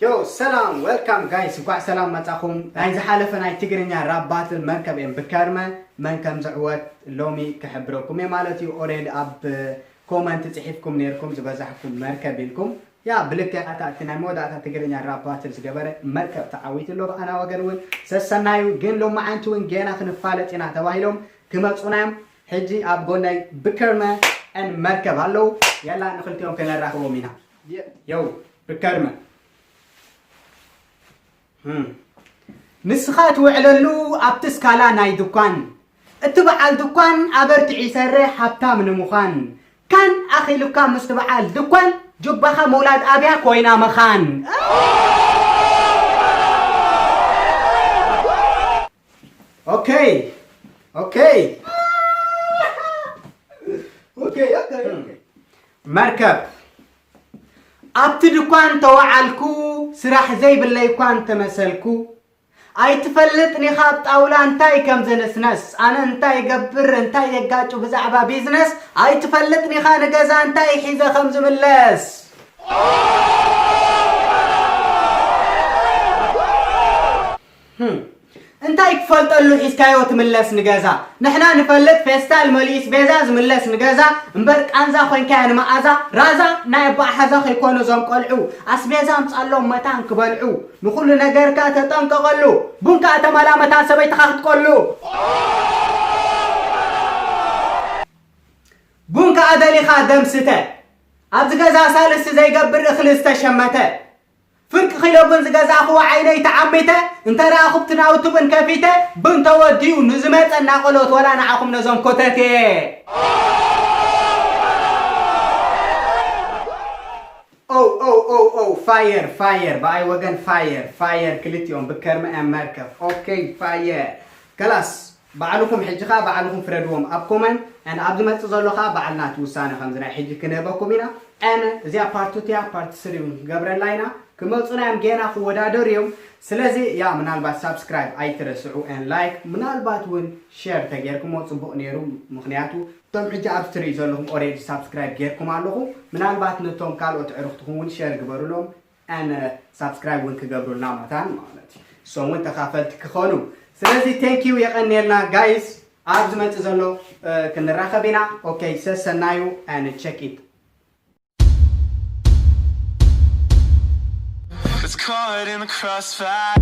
ዮ ሰላም፣ welcome guys፣ እንኳዕ ሰላም መጻኹም። ናይ ዝሓለፈ ናይ ትግርኛ ራፕ ባትል መርከብ እየን ብከርመ መን ከም ዝዕወት ሎሚ ክሕብረኩም እየ ማለት እዩ። ኦሬዲ ኣብ ኮመንት ጽሒፍኩም ነርኩም ዝበዛሕኩም መርከብ ኢልኩም። ያ ብልክዕ ኣታ እቲ ናይ መወዳእታ ትግርኛ ራፕ ባትል ዝገበረ መርከብ ተዓዊቱ ኣሎ ብኣና ወገን እውን ሰሰናዩ። ግን ሎማዓንቲ እውን ጌና ክንፋለጥ ኢና ተባሂሎም ክመጹና እዮም። ሕጂ ኣብ ጎነይ ብከርመ and መርከብ ኣለዉ። ያላ ንክልቲኦም ከነራኽቦም ኢና። የው ብከርመ ንስኻ ትውዕለሉ ኣብቲ ስካላ ናይ ድኳን፣ እቲ በዓል ድኳን ኣበርቲዑ ይሰርሕ ሃብታም ንምዃን። ካን ኣኺሉካ ምስቲ በዓል ድኳን፣ ጁባኻ ምውላድ ኣብያ ኮይና መኻን። ኦኬ ኦኬ ኦኬ ኦኬ ኦኬ። መርከብ ኣብቲ ድኳን ተወዓልኩ፣ ስራሕ ዘይብለይ እኳ እንተመሰልኩ። ኣይትፈልጥን ኢኻ ኣብ ጣውላ እንታይ ከም ዘነስነስ፣ ኣነ እንታይ ይገብር እንታይ የጋጩ ብዛዕባ ቢዝነስ። ኣይትፈልጥን ኢኻ ንገዛ እንታይ ሒዘ ከም ዝምለስ። ህም፣ እንታይ ክፈልጠሉ ሒዝካዮ ትምለስ ንገዛ? ንሕና ንፈልጥ ፌስታል መሊኡስ ቤዛ ዝምለስ ንገዛ። እምበር ቃንዛ ኮይንካያ ንመኣዛ ራዛ። ናይ ኣባሓዛ ከይኮኑ እዞም ቆልዑ ኣስቤዛ ኣምጻሎም መታን ክበልዑ። ንኹሉ ነገርካ ተጠንቀቐሉ። ቡን ከኣ ተመላ መታን ሰበይትኻ ክትቆሉ። ቡን ከኣ ደሊኻ ደም ስተ። ኣብዚ ገዛ ሳልስቲ ዘይገብር እኽሊ ዝተሸመተ። ፍርቂ ኪሎ ቡን ዝገዛእኽዎ ዓይነይ ተዓሚተ፣ እንተ ረኣኹ ብቲ ናውቲ ቡን ከፊተ፣ ቡን ተወዲኡ ንዝመጸ እናቆሎት ወላ ንዓኹም ነዞም ኮተቴ። ኦ ኦ ኦ ኦ ፋየር ፋየር ብኣይ ወገን ፋየር ፋየር ክልቲኦም ብከርመ እያ መርከብ። ኦኬ ፋየር ከላስ ባዕልኹም ሕጂ ኸኣ ባዕልኹም ፍረድዎም ኣብ ኮመንት and ኣብ ዝመጽእ ዘሎ ኸኣ ባዕልና እቲ ውሳነ ከምዚ ናይ ሕጂ ክንህበኩም ኢና። And እዚኣ ፓርት ቱ እያ ፓርት ስሪ እውን ክንገብረላ ኢና። ክመጹና እዮም ጌና ክወዳደሩ እዮም። ስለዚ ያ ምናልባት ሳብስክራይብ ኣይትረስዑ and ላይክ ምናልባት እውን ሸር ተጌርኩሞ ጽቡቕ ነይሩ። ምኽንያቱ እቶም ሕጂ ኣብዚ ትርእዩ ዘለኹም ኦሬዲ ሳብስክራይብ ጌርኩም ኣለኹ። ምናልባት ነቶም ካልኦት ዕርኽትኹም እውን ሸር ግበሩሎም። ኣነ ሳብስክራይብ እውን ክገብሩልና መታን ማለት እዩ። እሶም እውን ተኻፈልቲ ክኾኑ። ስለዚ ቴንኪዩ የቐንየልና ጋይስ። ኣብ ዝመጽእ ዘሎ እ፣ ክንራኸብ ኢና። ኦኬ ሰሰናዩ and check it. It's caught in the crossfire.